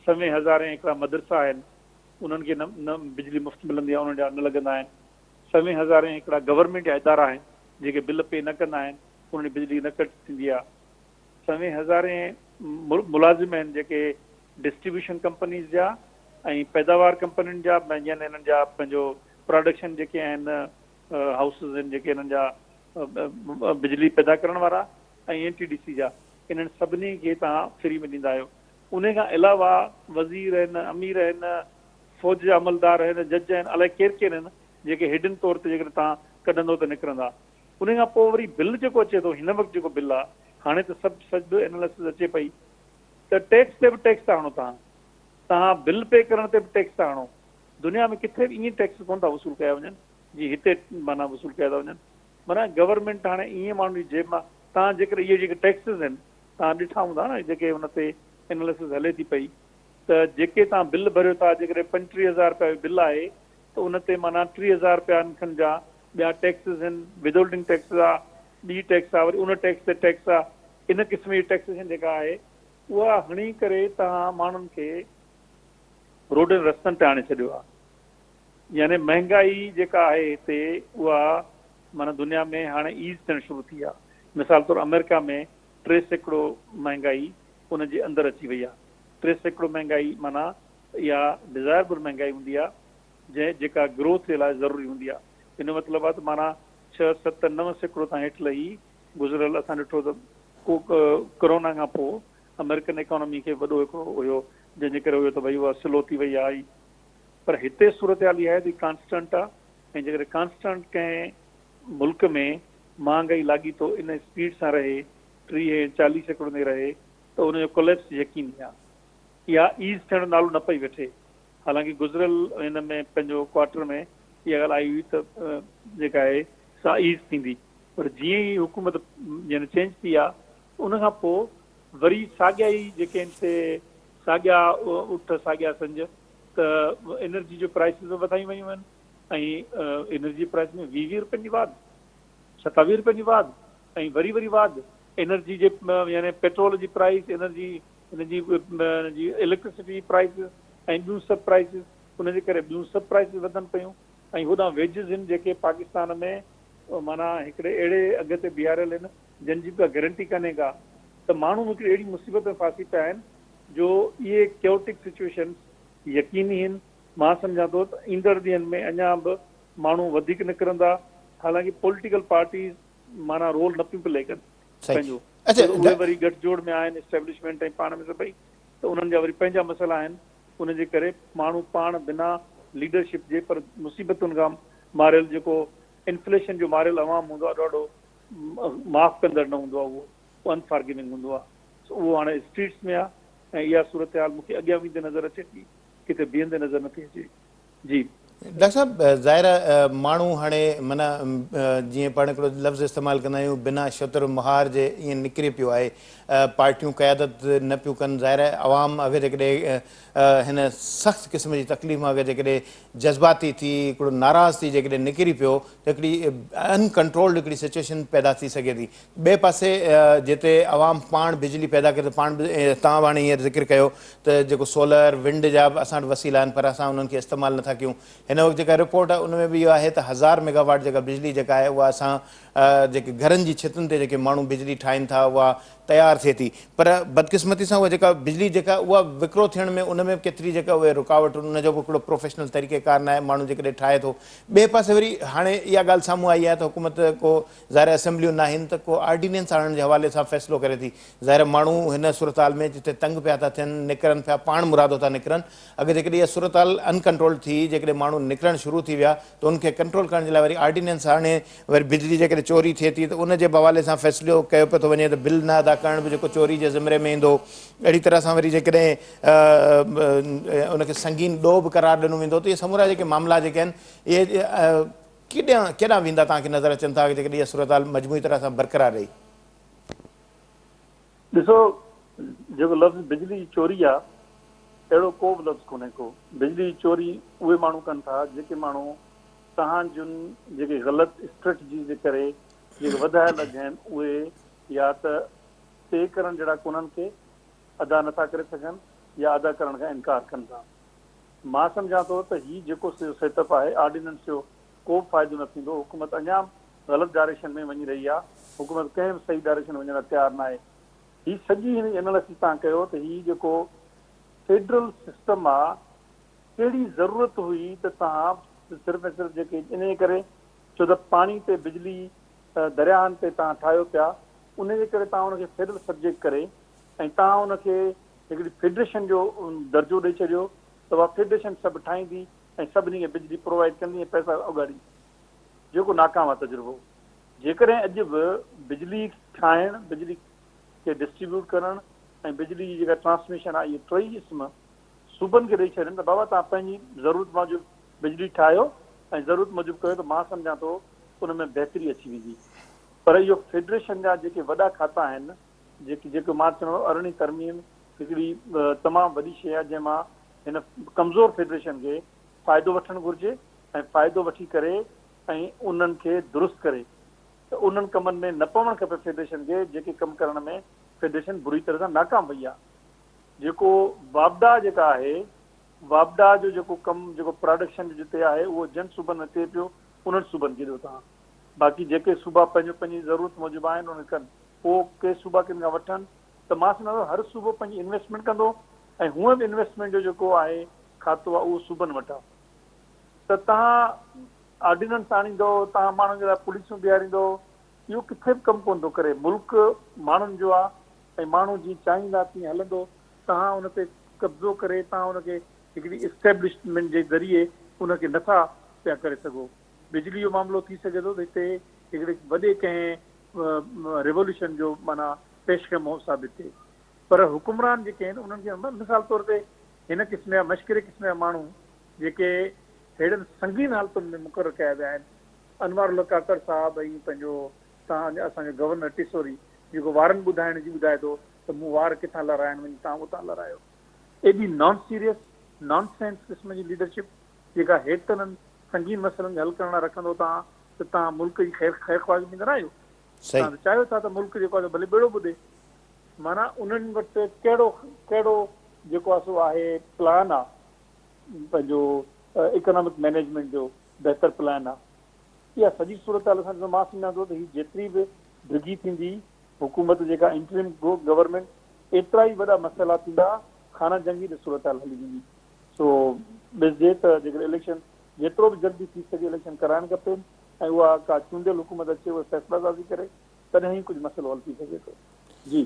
سوين هزارين هڪڙا مدرسا آهن انهن کي نه نه بجلي مفت ملندي آهي انهن جا نه لڳندا آهن سوين هزارين هڪڙا گورنمينٽ جا ادارا آهن جيڪي بل پي نه ڪندا آهن انهن جي بجلي نه ڪٽ ٿيندي آهي سوين هزارين ملازم آهن جيڪي ڊسٽريبيوشن ڪمپنيز جا ۽ پيداوار ڪمپنين جا يعني انهن جا پنهنجو پراڊڪشن جيڪي آهن هائوسز آهن جيڪي انهن جا بجلي پيدا ڪرڻ وارا ۽ اين ٽي ڊي سي جا انهن سڀني کي توهان فري ۾ ڏيندا آهيو انهي کان علاوه وزير آهن امير آهن فوج جا عملدار آهن جج آهن الائي ڪير ڪير آهن جيڪي هڊن طور تي جيڪڏهن توهان ڪڍندو ته نڪرندا انهي کان پوء وري بل جيڪو اچي ٿو هن وقت جيڪو بل آهي هاڻي ته سڀ سڄ اناليسس اچي پئي ته ٽيڪس تي به ٽيڪس ٿا هڻو توهان توهان بل پي ڪرڻ تي به ٽيڪس ٿا هڻو دنيا ۾ ڪٿي به ائين ٽيڪس ڪونه ٿا وصول ڪيا وڃن جي هتي معنيٰ وصول ڪيا ٿا وڃن معنيٰ گورنمينٽ هاڻي ائين ماڻهن جي جيب مان توهان جيڪڏهن اهي جيڪي ٽيڪسز آهن توهان ڏٺا هوندا نه جيڪي ان تي اناليسز هلي ٿي پئي ته جيڪي توهان بل ڀريو ٿا جيڪڏهن 35 هزار رپيا بل آهي ته ان تي معنيٰ 30 هزار رپيا کن جا ٻيا ٽيڪسز آهن ود هولڊنگ ٽيڪس آ ٻي ٽيڪس آ وري ان ٽيڪس تي ٽيڪس آ ان قسم جي ٽيڪسيشن جيڪا آهي اها هڻي ڪري توهان ماڻهن کي روڊن رستن تي آڻي ڇڏيو آ يعني مهنگائي جيڪا آهي هتي اها معنيٰ دنيا ۾ هاڻي ايز ٿيڻ شروع ٿي آهي. مثال طور آمريڪا ۾ 3% مهنگائي ان جي اندر اچي وئي آهي. 3% مهنگائي معنيٰ اها ڊزائربل مهنگائي هوندي آهي جنهن جيڪا گروٿ جي لاء ضروري هوندي آهي. ان جو مطلب آهي ته معنيٰ 6، 7، 9% تان هيٺ لهي گذريل اسان ڏٺو ته ڪو ڪرونا کان پوء آمريڪن ايڪانومي کي وڏو هڪڙو هيو جنهن جي ڪري هيو ته ڀئي اها سلو ٿي وئي آهي. پر هتي صورتحال اها آهي ته ڪانسٽنٽ آهي ۽ جيڪڏهن ڪانسٽنٽ ڪنهن ملڪ ۾ مهانگائي لاڳيتو ان اسپيڊ سان رهي 30 ۽ 40% تائين رهي ته ان جو ڪوليپس يقيني آهي. اها ايز ٿيڻ جو نالو نه پئي وٺي. حالانڪه گذريل هن ۾ پنهنجو ڪوارٽر ۾ اها ڳالهه آئي هئي ته جيڪا آهي سا ايز ٿيندي پر جيئن ئي حڪومت يعني چينج ٿي آهي ان کان پوء وري ساڳيا ئي جيڪي آهن سي ساڳيا اٺ ساڳيا سنج ته انرجي جو پرائسز به وڌايون ويون آهن ۽ انرجي پرائس ۾ 20 20 روپين جي واڌ 27 روپين جي واڌ ۽ وري وري واڌ انرجي جي يعني پيٽرول جي پرائس انرجي ان جي جي اليڪٽرسٽي جي پرائسز ۽ ٻيون سڀ پرائسز ان جي ڪري ٻيون سڀ پرائسز وڌن پيون ۽ هوڏانهن ويجز آهن جيڪي پاڪستان ۾ معنيٰ هڪڙي اهڙي اگهه تي بيهاريل آهن جن جي به ڪا گرنٽي ڪانهي ڪا ته ماڻهو هڪڙي اهڙي مصيبت ۾ ڦاسي پيا آهن جو اهي ڪيوٽڪ سچويشنز يقيني آهن. مان سمجهان ٿو ته ايندڙ ڏينهن ۾ اڃا به ماڻهو وڌيڪ نڪرندا حالانڪه پوليٽيڪل پارٽيز معنيٰ رول نه پيون پلي ڪن پنهنجو ڇو ته اهي وري ڳٺ جوڙ ۾ آهن اسٽيبلشمينٽ ۽ پاڻ ۾ سڀئي ته انهن جا وري پنهنجا مسئلا آهن ان جي ڪري ماڻهو پاڻ بنا ليڊرشپ جي پر مصيبتن کان ماريل جيڪو انفليشن جو ماريل عوام هوندو آهي ڏاڍو معاف ڪندڙ نه هوندو آهي اهو ان فارگيونگ هوندو آهي سو اهو هاڻي اسٽريٽس ۾ آهي ۽ اها صورتحال مون کي اڳيان ويندي نظر اچي ٿي ڪٿي بيهندي نظر نٿي اچي جي. ڊاڪٽر صاحب ظاهر آهي ماڻهو هاڻي معنيٰ جيئن پاڻ هڪڙو لفظ استعمال ڪندا آهيون بنا شتر مهار جي ائين نڪري پيو آهي پارٽيون قيادت نه پيون ڪن ظاهر آهي عوام اگر جيڪڏهن هن سخت قسم جي تڪليف مان اگر جيڪڏهن جذباتي ٿي هڪڙو ناراض ٿي جيڪڏهن نڪري پيو ته هڪڙي ان ڪنٽرولڊ هڪڙي سچويشن پيدا ٿي سگهي ٿي ٻئي پاسي جتي عوام پاڻ بجلي پيدا ڪري ته پاڻ به توهان به هاڻي هينئر ذڪر ڪيو ته جيڪو سولر ونڊ جا به اسان وٽ وسيلا آهن پر اسان انهن کي استعمال نٿا ڪيون هن وقت جيڪا رپورٽ آهي ان ۾ به اهو آهي ته هزار ميگا واٽ جيڪا بجلي جيڪا آهي اها اسان جيڪي گهرن جي ڇتن تي جيڪي ماڻهو بجلي ٺاهين ٿا اها تيار ٿئي ٿي پر بدقسمتي سان اها جيڪا بجلي جيڪا اها وڪرو ٿيڻ ۾ ان ۾ به ڪيتري جيڪا اهي رڪاوٽون ان جو به هڪڙو پروفيشنل طريقي ڪار ناهي ماڻهو جيڪڏهن ٺاهي ٿو ٻئي پاسي وري هاڻي اها ڳالهه سامهون آئي آهي ته حڪومت ڪو ظاهر آهي اسيمبليون ناهن ته ڪو آرڊيننس آڻڻ جي حوالي سان فيصلو ڪري ٿي. ظاهر آهي ماڻهو هن صورتحال ۾ جتي تنگ پيا ٿا ٿين، نڪرن پيا، پاڻ مرادو ٿا نڪرن. اگر جيڪڏهن اها صورتحال ان ڪنٽرول ٿي، جيڪڏهن ماڻهو نڪرڻ شروع ٿي ويا ته ان کي ڪنٽرول ڪرڻ جي لاء وري آرڊيننس آڻي وري بجلي جيڪڏهن چوري ٿئي ٿي ته ان جي به حوالي سان فيصلو ڪيو پيو ٿو وڃي ته بل نه ادا ڪرڻ به جيڪو چوري جي زمري ۾ ايندو. اهڙي طرح سان وري جيڪڏهن ان کي سنگين ڏوهه به قرار ڏنو ويندو ته اهي سمورا جيڪي معاملا جيڪي آهن اهي ڪيڏانهن ڪيڏانهن ويندا توهان کي نظر اچن ٿا جيڪڏهن اها صورتحال مجموعي طرح سان برقرار رهي؟ ڏسو جيڪو لفظ بجلي جي چوري آ اهڙو ڪو به لفظ ڪونهي ڪو بجلي جي چوري اهي ماڻهو ڪن ٿا جيڪي ماڻهو توهان جن جيڪي غلط اسٽريٽجي جي ڪري جيڪي وڌايل اگهه آهن اهي يا ته پي ڪرڻ جهڙا ڪونهن ڪي ادا نٿا ڪري سگهن يا ادا ڪرڻ کان انڪار ڪن ٿا. مان سمجهان ٿو ته هي جيڪو سڄو سيٽ اپ آهي آرڊيننس جو ڪو به فائدو نه ٿيندو، حڪومت اڃا به غلط ڊائريڪشن ۾ وڃي رهي آهي، حڪومت ڪنهن به صحيح ڊائريڪشن ۾ وڃڻ لاء تيار ناهي. هي سڄي هن جي اينالسز تان ڪيو ته هي جيڪو فيڊرل سسٽم آ ڪهڙي ضرورت هئي ته توهان صرف ۽ صرف جيڪي انهي ڪري ڇو ته پاڻي تي بجلي درياهن تي توهان ٺاهيو پيا انهي جي ڪري توهان ان کي فيڊرل سبجيڪٽ ڪري ۽ توهان ان کي هڪڙي فيڊريشن جو درجو ڏئي ڇڏيو ته اها فيڊريشن سڀ ٺاهيندي ۽ سڀني کي بجلي پرووائيڊ ڪندي ۽ پئسا اوڳاڙيندي جيڪو ناڪام آهي تجربو. جيڪڏهن اڄ به بجلي ٺاهڻ، بجلي کي ڊسٽريبيوٽ ڪرڻ ۽ بجلي جي جيڪا ٽرانسميشن آهي اهي ٽئي اسم صوبن کي ڏئي ڇڏين ته بابا توهان پنهنجي ضرورت موجب بجلي ٺاهيو ۽ ضرورت موجب ڪيو ته مان سمجهان ٿو ان ۾ بهتري اچي ويندي پر اهو فيڊريشن جا جيڪي وڏا کاتا آهن جيڪي جيڪو مان چوان ٿو ارڙهين ترميم هڪڙي تمام وڏي شيء آهي جنهن مان هن ڪمزور فيڊريشن کي فائدو وٺڻ گهرجي ۽ فائدو وٺي ڪري ۽ انهن کي درست ڪري ته انهن ڪمن ۾ نه پوڻ کپي فيڊريشن کي جيڪي ڪم ڪرڻ ۾ فيڊريشن بري طرح سان ناڪام وئي آهي جيڪو واپڊا جيڪا آهي واپڊا جو جيڪو ڪم جيڪو پراڊڪشن جو جتي آهي اهو جن صوبن ۾ ٿئي پيو انهن صوبن کي ڏيو توهان باقي جيڪي صوبا پنهنجو پنهنجي ضرورت موجب آهن انهن کي ڪن پوء ڪي صوبا ڪن کان وٺن ته مان سمجهان ٿو هر صوبو پنهنجي انويسٽمينٽ ڪندو ۽ هونئن به انويسٽمينٽ جو جيڪو آهي کاتو آهي اهو صوبن وٽ آهي ته توهان آرڊيننس آڻيندو توهان ماڻهن جي لاء پوليسون بيهاريندو اهو ڪٿي به ڪم ڪونه ٿو ڪري ملڪ ماڻهن جو آهي ۽ ماڻهو جيئن چاهيندا تيئن هلندو توهان ان تي قبضو ڪري توهان ان کي هڪڙي اسٽيبلشمينٽ جي ذريعي ان کي نٿا پيا ڪري سگهو. بجلي جو معاملو ٿي سگهي ٿو ته هتي هڪڙي وڏي ڪنهن ريولوشن جو معنيٰ پيش خيمو ثابت ٿئي پر حڪمران جيڪي آهن انهن کي مثال طور تي هن قسم جا مشڪري قسم جا ماڻهو جيڪي ههڙن سنگين حالتن ۾ مقرر ڪيا ويا آهن انوار الحق ڪاڪڙ صاحب ۽ پنهنجو تان اسان جو گورنر ٽيسوري جيڪو وارن ٻڌائڻ جي ٻڌائي ٿو ته مون وار ڪٿان لهرايا آهن وڃي تان اتان لهرايو ايڏي نان سيريس نان سينس قسم جي ليڊرشپ جيڪا هيترن سنگين مسئلن کي حل ڪرڻ لاء رکندو توهان ته توهان ملڪ جي خير خير خواهي به نه آهيو توهان ته چاهيو ٿا ته ملڪ جيڪو آهي ڀلي ٻيڙو ٻڏي معنيٰ انهن وٽ ڪهڙو ڪهڙو جيڪو آهي سو آهي پلان آ پنهنجو اڪنامڪ مئنيجمينٽ جو بهتر پلان آ اها سڄي صورتحال اسان ڏسون مان سمجهان ٿو ته هي جيتري به ڊگهي ٿيندي حڪومت جيڪا انٽريم گورنمينٽ ايترا ئي وڏا مسئلا ٿيندا خانه جنگي ڏي صورتحال هلي ويندي سو ڏسجي ته جيڪڏهن اليڪشن جيترو به جلدي ٿي سگهي اليڪشن ڪرائڻ کپي ۽ اها ڪا چونڊيل حڪومت اچي اهي فيصلا سازي ڪري تڏهن ئي ڪجهه مسئلو حل ٿي سگهي ٿو جي.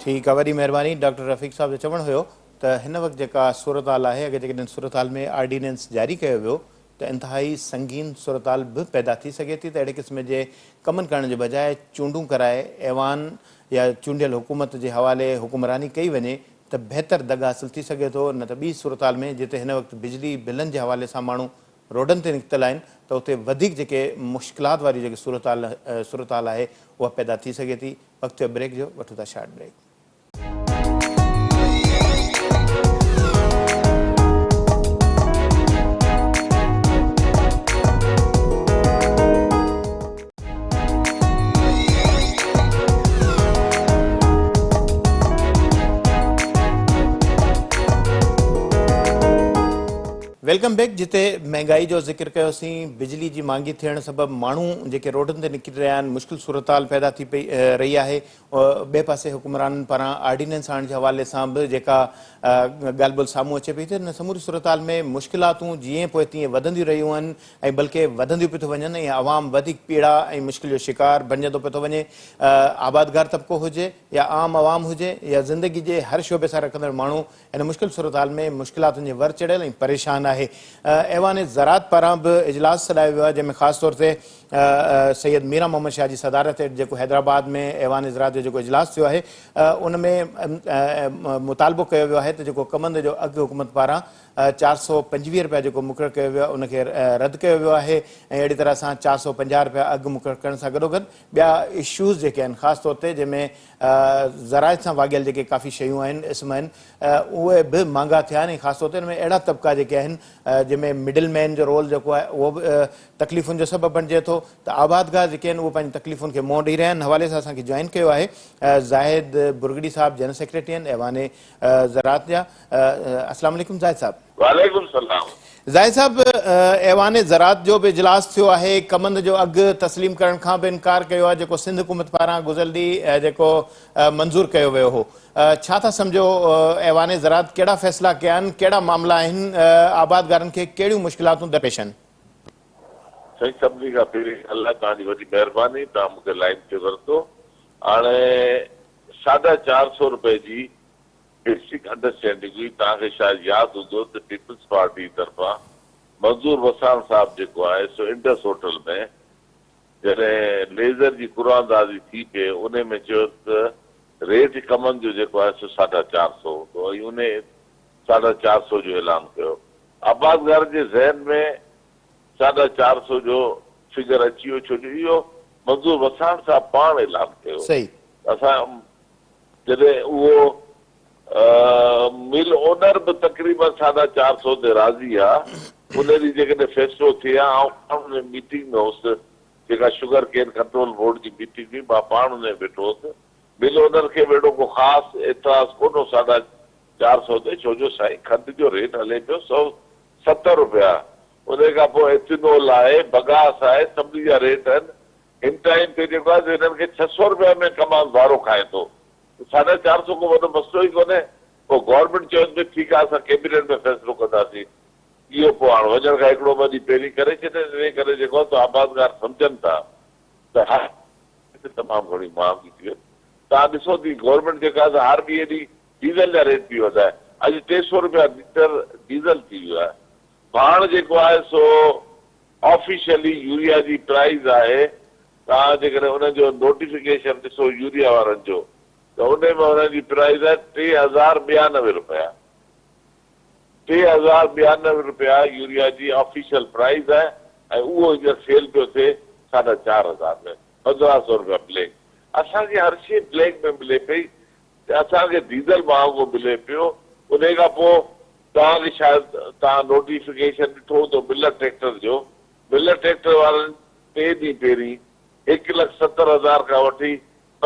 ٺيڪ آ وڏي مهرباني ڊاڪٽر رفيق صاحب جو چوڻ هيو ته هن وقت جيڪا صورتحال آهي اگر جيڪڏهن صورتحال ۾ آرڊيننس جاري ڪيو ويو ته انتهائي سنگين صورتحال به پيدا ٿي سگهي ٿي ته اهڙي قسم جي ڪمن ڪرڻ جي بجاء چونڊون ڪرائي ايوان يا چونڊيل حڪومت جي حوالي حڪمراني ڪئي وڃي ته بهتر دڳ حاصل ٿي سگهي ٿو نه ته ٻي صورتحال ۾ جتي هن وقت بجلي بلن جي حوالي سان ماڻهو روڊن تي نڪتل آهن ته اتي وڌيڪ جيڪي مشڪلات واري جيڪي صورتحال صورتحال آهي اها پيدا ٿي سگهي ٿي وقت ٿيو بريڪ جو وٺون ٿا شارٽ بريڪ. Welcome back جتي مهنگائي جو ذڪر ڪيوسين بجلي جي مهانگي ٿيڻ سبب ماڻهو جيڪي روڊن تي نڪري رهيا آهن مشڪل صورتحال پيدا ٿي پئي رهي آهي ٻئي پاسي حڪمرانن پاران آرڊيننس آڻڻ جي حوالي سان به جيڪا ڳالهه ٻولهه سامهون اچي پئي ته ان سموري صورتحال ۾ مشڪلاتون جيئن پوء تيئن وڌنديون رهيون آهن ۽ بلڪه وڌنديون پيون ٿيون وڃن ۽ عوام وڌيڪ پيڙا ۽ مشڪل جو شڪار بڻجندو پيو ٿو وڃي آبادگار طبقو هجي يا عام عوام هجي يا زندگي جي هر شعبي سان رکندڙ ماڻهو ان مشڪل صورتحال ۾ مشڪلاتن جي ور چڙهيل ۽ پريشان آهي. ايوان زراعت پاران به اجلاس سڏايو ويو آهي جنهن ۾ خاص طور تي سيد ميران محمد شاهه جي صدارت هيٺ جيڪو حيدرآباد ۾ ايوان زراعت جو جيڪو اجلاس ٿيو آهي ان ۾ مطالبو ڪيو ويو آهي ته جيڪو ڪمند جو اگهه حڪومت پاران 425 رپيا جيڪو مقرر ڪيو ويو آهي ان کي رد ڪيو ويو آهي ۽ اهڙي طرح سان 450 رپيا اگهه مقرر ڪرڻ سان گڏوگڏ ٻيا اشوز جيڪي آهن خاص طور تي جنهن ۾ زراعت سان واڳيل جيڪي ڪافي شيون آهن اسم آهن اهي به مهانگا ٿيا آهن ۽ خاص طور تي ان ۾ اهڙا طبقا جيڪي آهن جنهن ۾ مڊل مين جو رول جيڪو آهي اهو به تڪليفن جو سبب بڻجي ٿو ته آبادگار جيڪي آهن اهي پنهنجي تڪليفن کي منهن ڏئي رهيا آهن ان حوالي سان اسان کي جوائن ڪيو آهي زاهد برگڙي صاحب جنرل سيڪريٽري آهن ايوان زراعت جا السلام عليڪم زاهد صاحب. وعليڪم السلام. زاهد صاحب ايوان زراعت جو به اجلاس ٿيو آهي ڪمند جو اگهه تسليم ڪرڻ کان به انڪار ڪيو آهي جيڪو سنڌ حڪومت پاران گذريل ڏينهن جيڪو منظور ڪيو ويو هو ڇا ٿا سمجهو ايوان زراعت ڪهڙا فيصلا ڪيا آهن ڪهڙا معاملا آهن آبادگارن کي ڪهڙيون مشڪلاتون درپيش آهن. سائين سڀني کان پهرين الله توهان جي وڏي مهرباني توهان مون کي لائين تي ورتو هاڻي ساڍا چار سو روپئي جي بيسڪ انڊرسٽينڊنگ هئي، توهان کي شايد ياد هوندو ته پيپلز پارٽي طرفان منظور وساڻ صاحب جيڪو آهي سو انڊس هوٽل ۾ جڏهن ليزر جي قرعه اندازي ٿي پئي انهي ۾ چيو ته ريٽ ڪمند جو جيڪو آهي سو ساڍا چار سو هوندو ۽ انهي ساڍا چار سو جو اعلان ڪيو. آبادگارن جي ذهن ۾ ساڍا چار سو جو فگر اچي ويو ڇو جو اهو منظور وساڻ صاحب پاڻ اعلان ڪيو. اسان جڏهن اهو مل اونر به تقريبن ساڍا چار سئو تي راضي ها، ان ڏينهن جيڪڏهن فيصلو ٿئي ها، آئون پاڻ ان ميٽنگ ۾ هوس، جيڪا شگر ڪين ڪنٽرول بورڊ جي ميٽنگ هئي، مان پاڻ ان ۾ ويٺو هوس، مل اونر کي به اهڙو ڪو خاص اعتراض ڪونه هو ساڍا چار سئو تي، ڇو جو سائين کنڊ جو ريٽ هلي پيو 170 روپيا، ان کان پوء ايٿينول آهي، بگاس آهي، سڀني جا ريٽ آهن، هن ٽائيم تي جيڪو آهي سو هنن کي 600 رپيا ۾ ڪماند وارو کائي ٿو ته ساڍا چار سو ڪو وڏو مسئلو ئي ڪونهي. پوء گورنمينٽ چيو ته ٺيڪ آهي اسان ڪيبينيٽ ۾ فيصلو ڪنداسين. اهو پوء هاڻ وڃڻ کان هڪڙو ٻه ڏينهن پهرين ڪري ڇڏين انهي ڪري جيڪو آهي سو آبادگار سمجهن ٿا ته هر شيء تمام گهڻي مهانگي ٿي وئي. توهان ڏسو ٿي گورنمينٽ جيڪا آهي سو هر ٻئي ڏينهن ڊيزل جا ريٽ پئي وڌائي. اڄ 300 رپيا ليٽر ڊيزل ٿي ويو آهي. ڀاڻ جيڪو آهي سو آفيشلي يوريا جي پرائيز آهي، توهان جيڪڏهن ان جو نوٽيفڪيشن ڏسو يوريا وارن جو ته انهي ۾ انهن جي پرائيز آهي 3092 رپيا. 3092 رپيا يوريا جي آفيشل پرائيز آهي ۽ اهو هينئر سيل پيو ٿئي ساڍا چار هزار ۾ 1500 رپيا بليڪ. اسان کي هر شيء بليڪ ۾ ملي پئي ته اسان کي ڊيزل مهانگو ملي پيو. انهي کان پوء توهان کي شايد توهان نوٽيفڪيشن ڏٺو هوندو ملر ٽريڪٽر جو. ملر ٽريڪٽر وارن ٽي ڏينهن پهرين هڪ لک 70 هزار کان وٺي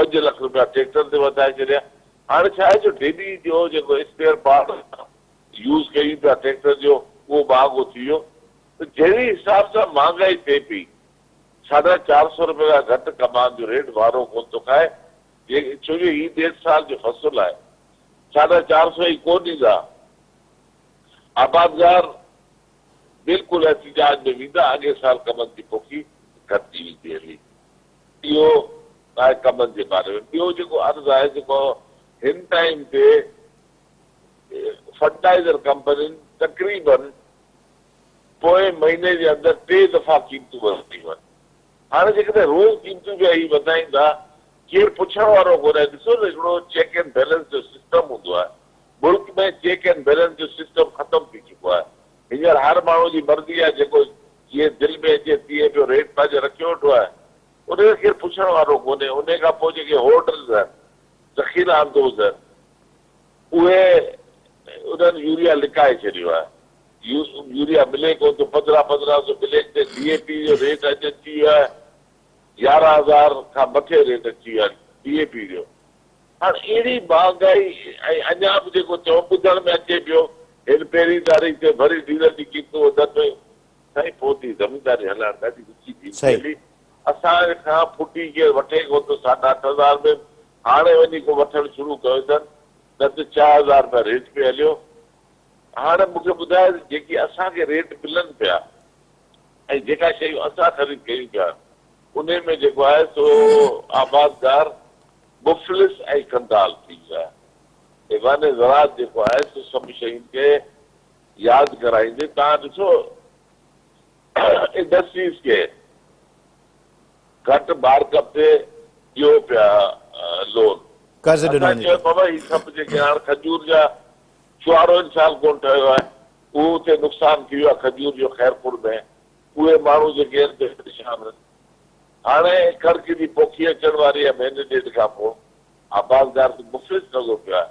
5 لک رپيا ٽريڪٽر تي وڌائي ڇڏيا. هاڻي ڇا آهي جو ڊيلي جو جيڪو اسپيئر پارٽ يوز ڪيون پيا ٽريڪٽر جو اهو مهانگو ٿي ويو ته جهڙي حساب سان مهانگائي ٿئي پئي ساڍا چار سو رپئي کان گهٽ ڪماند جو ريٽ وارو ڪونه ٿو کائي جي ڇو جو هي ڏيڍ سال جو فصل آهي ساڍا چار سو ئي ڪونه ڏيندا آبادگار بلڪل احتجاج ۾ ويندا اڳئين سال ڪمند جي پوکي گهٽجي ويندي هلي. اهو آهي ڪمند جي باري ۾ ٻيو جيڪو عرض آهي جيڪو هن ٽائيم تي فرٽلائيزر ڪمپنين تقريبن پوئين مهيني جي اندر ٽي دفعا قيمتون وڌايون آهن. هاڻي جيڪڏهن روز قيمتون پيا هي وڌائيندا ڪير پڇڻ وارو ڪونهي. ڏسو نه هڪڙو چيڪ اينڊ بيلنس جو سسٽم هوندو آهي. ملڪ ۾ چيڪ اينڊ بيلنس جو سسٽم ختم ٿي چڪو آهي. هينئر هر ماڻهو جي مرضي آهي جيڪو جيئن دل ۾ اچي تيئن پيو ريٽ پنهنجو رکيو ويٺو آهي. ان کي ڪير پڇڻ وارو ڪونهي. انهي کان پوء جيڪي هورڊرز آهن، ذخيره اندوز آهن، اهي انهن يوريا لڪائي ڇڏيو آهي. يوريا ملي ڪونه ٿو، 15 15 سو بليڪ تي ڊي اي پي جو ريٽ اڄ اچي ويو آهي 11 هزار کان مٿي ريٽ اچي ويو آهي ڊي اي پي جو. هاڻ اهڙي مهانگائي ۽ اڃا به جيڪو چئو ٻڌڻ ۾ اچي پيو هن پهرين تاريخ تي وري ڊيزل جي قيمتون وڌن پيون. سائين پوء ته هي زمينداري هلائڻ ڏاڍي ڏکي ٿي ويندي هلي. اسان کان ڦٽي ڪير وٺي ڪونه ٿو ساڍا اٺ هزار ۾ هاڻي وڃي ڪو وٺڻ شروع ڪيو اٿن نه ته 6000 رپيا ريٽ پئي هليو. هاڻي مون کي ٻڌايو ته جيڪي اسان کي ريٽ ملن پيا ۽ جيڪا شيون اسان خريد ڪيون پيا انهي ۾ جيڪو آهي سو آبادگار مفلس ۽ ڪنگال ٿي ويو آهي. ايوان زراعت جيڪو آهي سو سڀ شين کي ياد ڪرائيندي توهان ڏسو انڊسٽريز کي گهٽ مارڪ اپ تي ڏيو پيا لون. قرض ڏنو اسان وڃي چيو ٿو. بابا هي سڀ جيڪي هاڻ کجور جا چوارو هن سال ڪونه ٺهيو آهي اهو اتي نقصان ٿي ويو آهي کجور جو خيرپور ۾ اهي ماڻهو جيڪي آهن سي پريشان آهن. هاڻي ڪڻڪ جي پوکي اچڻ واري آهي مهيني ڏيڍ کان پوء آبادگار ته مفلس لڳو پيو آهي.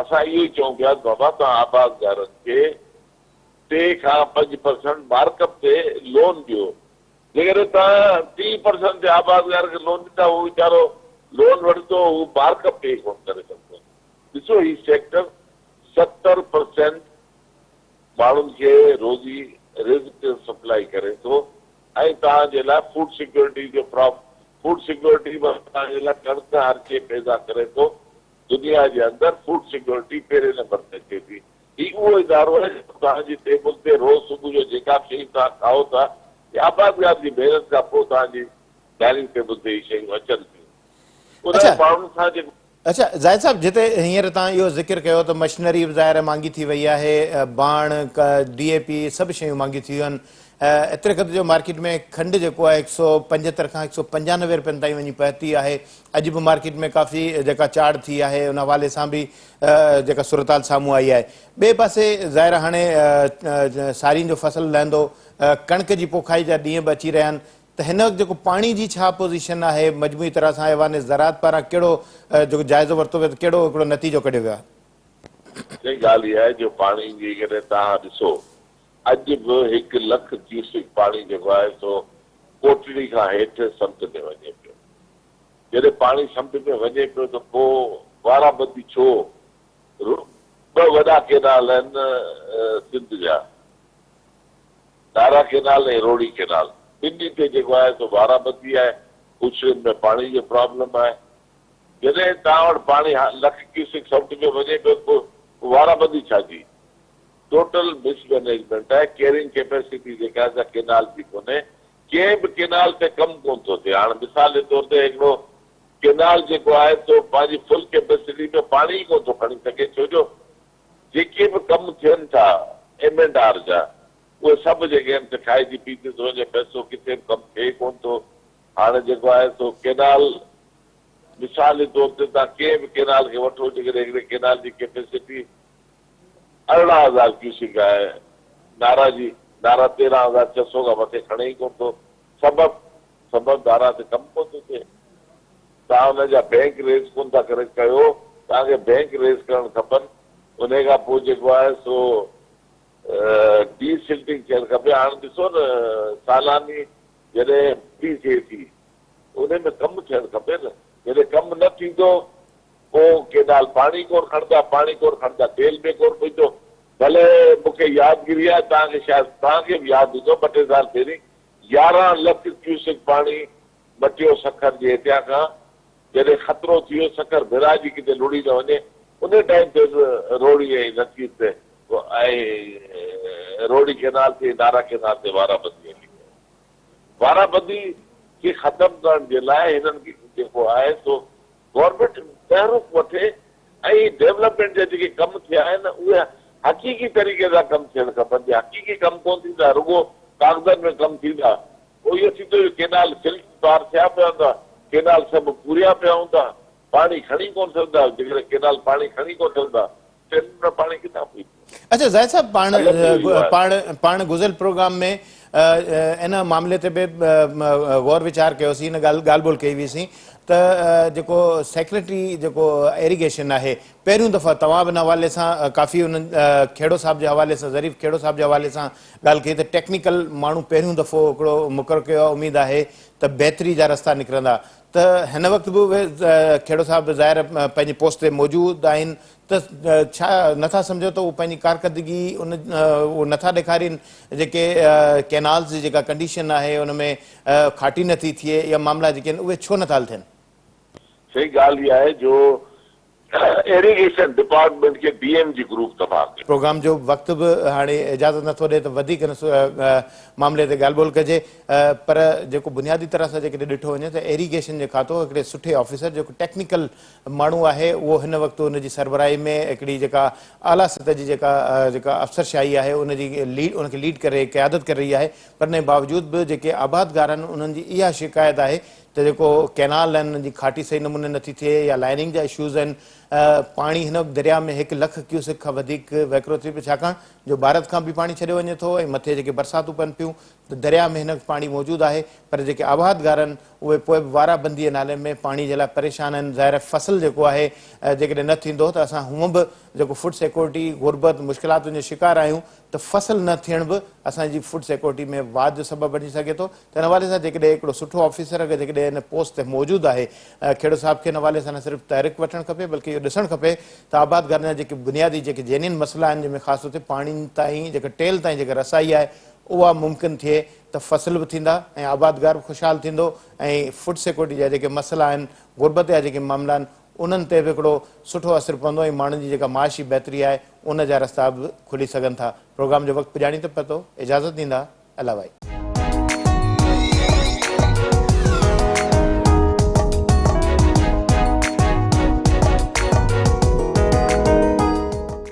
اسان اهو ئي چئون پيا ته بابا توهان آبادگارن کي 3 کان 5 پرسنٽ مارڪ اپ تي لون ڏيو. جيڪڏهن توهان 30 پرسنٽ تي آبادگار کي لون ڏيندا هو ويچارو لون وٺندو هو مارڪ اپ پي ڪونه ڪري سگهندو. ڏسو هي سيڪٽر 70 پرسنٽ ماڻهن کي روزي رزق سپلائي ڪري ٿو ۽ توهان جي لاء فوڊ سيڪيورٽي جو فوڊ سيڪيورٽي توهان جي لاء ڪڻڪ هر شيء پيدا ڪري ٿو. دنيا جي اندر فوڊ سيڪيورٽي پهرين نمبر تي اچي ٿي. هي اهو ادارو آهي جيڪو توهان جي ٽيبل تي روز صبح جو جيڪا به شيون توهان کائو ٿا اها آبادگار جي محنت کان پوء توهان جي ڊائننگ ٽيبل تي اهي شيون اچن ٿيون. انهن ماڻهن سان جيڪو. اڇا زاهد صاحب جتي هينئر توهان اهو ذڪر ڪيو ته مشنري به ظاهر آهي مهانگي ٿي وئي آهي، ڀاڻ، ڊي اي پي سڀ شيون مهانگيون ٿي ويون آهن ايتري قدر جو مارڪيٽ ۾ کنڊ جيڪو آهي 175 کان 195 رپين تائين وڃي پهتي آهي اڄ به مارڪيٽ ۾ ڪافي جيڪا چاڙهه ٿي آهي ان حوالي سان به جيڪا صورتحال سامهون آئي آهي ٻئي پاسي ظاهر هاڻي سارين جو فصل لهندو ڪڻڪ جي پوکائي جا ڏينهن به اچي رهيا آهن ته هن وقت جيڪو پاڻي جي ڇا پوزيشن آهي مجموعي طرح سان ايوان زراعت پاران ڪهڙو جيڪو جائزو ورتو ويو ته ڪهڙو هڪڙو نتيجو ڪڍيو ويو آهي. سائين ڳالهه اها آهي جو پاڻي جي ڪڏهن توهان ڏسو اڄ به 1 لک ڪيوسڪ پاڻي جيڪو آهي سو ڪوٽڙي کان هيٺ سمنڊ ۾ وڃي پيو. جڏهن پاڻي سمنڊ ۾ وڃي پيو ته پوء وارا بندي ڇو؟ ٻه وڏا ڪينال آهن سنڌ جا، نارا ڪينال ۽ روهڙي ڪينال. ٻنهي تي جيڪو آهي سو وارا بندي آهي، پڇڙين ۾ پاڻي جو پرابلم آهي. جڏهن توهان وٽ پاڻي لک ڪيوسڪ سمنڊ ۾ وڃي پيو ته پوء وارا بندي ڇا جي؟ ٽوٽل مس مئنيجمينٽ آهي، ڪيرنگ ڪيپيسٽي جيڪا آهي سا ڪينال جي ڪونهي، ڪنهن به ڪينال تي ڪم ڪونه ٿو ٿئي، هاڻ مثال جي طور تي هڪڙو ڪينال جيڪو آهي سو پنهنجي فل ڪيپيسٽي ۾ پاڻي ئي ڪونه ٿو کڻي سگهي ڇو جو جيڪي به ڪم ٿين ٿا ايم اينڊ آر جا اهي سڀ جيڪي آهن سي کائجي پيئجي ٿو وڃي پئسو ڪٿي به ڪم ٿئي ڪونه ٿو. هاڻي جيڪو آهي سو ڪينال مثال جي طور تي توهان ڪنهن به ڪينال کي وٺو جيڪڏهن هڪڙي ڪينال جي ڪيپيسٽي 18,000 ڪيوسڪ آهي نارا جي نارا 13,600 کان مٿي کڻي ئي ڪونه ٿو سبب سبب نارا تي ڪم ڪونه ٿو ٿئي توهان ان جا بينڪ ريز ڪونه ٿا ڪري ڪيو توهان کي بينڪ ريز ڪرڻ کپن انهي کان پوء جيڪو آهي سو ڊي سلٽنگ ٿيڻ کپي هاڻ ڏسو نه سالاني جڏهن ڊي ٿئي ٿي انهي ۾ ڪم ٿيڻ کپي نه جڏهن ڪم نه ٿيندو پوء ڪينال پاڻي ڪونه کڻندا پاڻي ڪونه کڻندا ڊيل ۾ ڪونه پوندو ڀلي مون کي يادگيري آهي توهان کي شايد توهان کي به ياد هوندو ٻه ٽي سال پهرين 11 لک ڪيوسڪ پاڻي مٽيو سکر جي هتيان کان جڏهن خطرو ٿي ويو سکر بئراج ئي ڪٿي لڙهي نه وڃي انهي ٽائيم تي به روهڙي ۽ نصير تي ۽ روهڙي ڪينال تي نارا ڪينال تي وارا بندي هلي وئي. وارا بندي کي ختم ڪرڻ جي لاء هنن کي جيڪو آهي سو گورنمينٽ تحرڪ وٺي ۽ ڊولپمينٽ جا جيڪي ڪم ٿيا آهن اهي حقيقي طريقي سان ڪم ٿيڻ کپن جي حقيقي ڪم ڪونه ٿيندا رڳو ڪاغذن ۾ ڪم ٿيندا پوء اهو ٿيندو جو ڪينال سلٽ بار ٿيا پيا هوندا ڪينال سڀ پوريا پيا هوندا پاڻي کڻي ڪونه سگهندا جيڪڏهن ڪينال پاڻي کڻي ڪونه سگهندا ٽين ۾ پاڻي ڪٿان پيندو. اڇا زاهد صاحب پاڻ الڳ ٿي ويو آهي. پاڻ پاڻ گذريل پروگرام ۾ ان معاملي تي به غور ويچار ڪيوسين ان ڳالهه ڳالهه ٻولهه ڪئي هئيسين ته جيڪو سيڪريٽري جيڪو ايريگيشن آهي پهريون دفعا توهان به ان حوالي سان ڪافي انهن کهڙو صاحب جي حوالي سان ظريف کهڙو صاحب جي حوالي سان ڳالهه ڪئي ته ٽيڪنيڪل ماڻهو پهريون دفعو هڪڙو مقرر ڪيو آهي اميد آهي ته بهتري جا رستا نڪرندا ته هن وقت به اهي کهڙو صاحب ظاهر پنهنجي پوسٽ تي موجود آهن ته ڇا نٿا سمجهو ته اهو پنهنجي ڪارڪردگي ان اهو نٿا ڏيکارين جيڪي ڪينالز جي جيڪا ڪنڊيشن آهي ان ۾ کاٽي نٿي ٿئي يا معاملا جيڪي آهن اهي ڇو نٿا حل ٿين؟ صحيح ڳالهه اها آهي جو ايريگيشن ڊپارٽمينٽ کي ڊي ايم جي گروپ تباهه ڪيو. پروگرام جو وقت به هاڻي اجازت نٿو ڏئي ته وڌيڪ ان معاملي تي ڳالهه ٻولهه ڪجي پر جيڪو بنيادي طرح سان جيڪڏهن ڏٺو وڃي ته ايريگيشن جو کاتو هڪڙي سٺي آفيسر جيڪو ٽيڪنيڪل ماڻهو آهي اهو هن وقت ان جي سربراهي ۾ هڪڙي جيڪا اعليٰ سطح جي جيڪا جيڪا افسرشاهي آهي ان جي ليڊ ان کي ليڊ ڪري قيادت ڪري رهي آهي پر ان جي باوجود به جيڪي آبادگار آهن انهن جي اها شڪايت آهي ته جيڪو ڪينال آهن انهن جي کاٽي صحيح نموني نٿي ٿئي يا لائننگ جا اشوز آهن پاڻي هن وقت درياء ۾ هڪ لک ڪيوسڪ کان وڌيڪ وهڪرو ٿئي پيو ڇاڪاڻ جو ڀارت کان به پاڻي ڇڏيو وڃي ٿو ۽ مٿي جيڪي برساتون پون پيون ته درياء ۾ هن وقت پاڻي موجود آهي پر جيڪي آبادگار آهن اهي پوء به وارا بندي جي نالي ۾ پاڻي جي لاء پريشان آهن ظاهر آهي فصل جيڪو آهي جيڪڏهن نه ٿيندو ته اسان هونء به جيڪو فوڊ سيڪيورٽي غربت مشڪلاتن جو شڪار آهيون ته فصل نه ٿيڻ به اسان جي فوڊ سيڪيورٽي ۾ واڌ جو سبب بڻجي سگهي ٿو ته ان حوالي سان جيڪڏهن هڪڙو سٺو آفيسر اگر جيڪڏهن ان پوسٽ تي موجود آهي کهڙو صاحب کي ان حوالي سان نه صرف تحرڪ وٺڻ کپي بلڪه اهو ڏسڻ کپي ته آبادگارن جا جيڪي بنيادي جيڪي جينين مسئلا آهن جنهن ۾ خاص طور تي پاڻي تائين جيڪا ٽيل تائين جيڪا رسائي آهي اها ممڪن ٿئي ته فصل به ٿيندا ۽ آبادگار به خوشحال ٿيندو ۽ فوڊ سيڪيورٽي جا جيڪي مسئلا آهن غربت جا جيڪي معاملا آهن انهن تي به هڪڙو سٺو اثر پوندو ۽ ماڻهن جي جيڪا معاشي بهتري آهي ان جا رستا به کلي سگهن ٿا. پروگرام جو وقت پڄاڻي تي پهتو اجازت ڏيندا الله وائي.